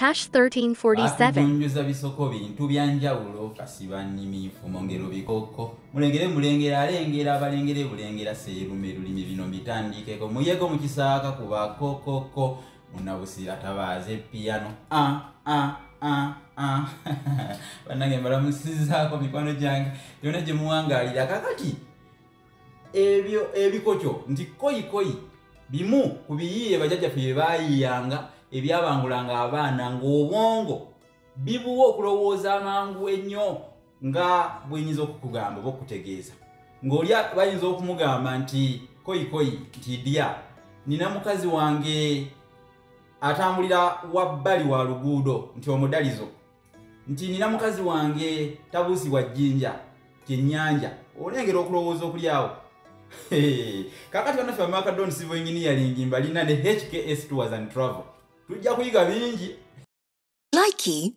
Hash 1347. Atugunjuza bisoko bintu bya njawulo, kasiba nnimi nfumo ngero bikokko, mulengere mulengera alengera abalengere bulengera seerume lulimi bino mbitandikeko muyego mu kisaaka kuba kokoko munabusira tabaaze piyano a a a a. Bannange mbalamusizaako mikwano gyange yonna gye muwangaalira. Kakati ebyo ebikokyo nti koyikoyi bimu ku biyiiye bajjajjaffe bye baayiiyanga ebyabangulanga abaana ng'obwongo bibuwa okulowooza amangu ennyo, nga bwenyinza okukugamba oba okutegeeza ng'oli bayinza okumugamba nti koyikoyi nti dya nina mukazi wange atambulira wabbali wa luguudo nti omudalizo, nti nina mukazi wange tabuusibwa jjinja kyennyanja. Olengera okulowooza okuli awo. Kakati bannaffe Bamakadon Civil Engineering mbalina ne HKS Tours and Travel, tujja kuyiga bingi. Likey.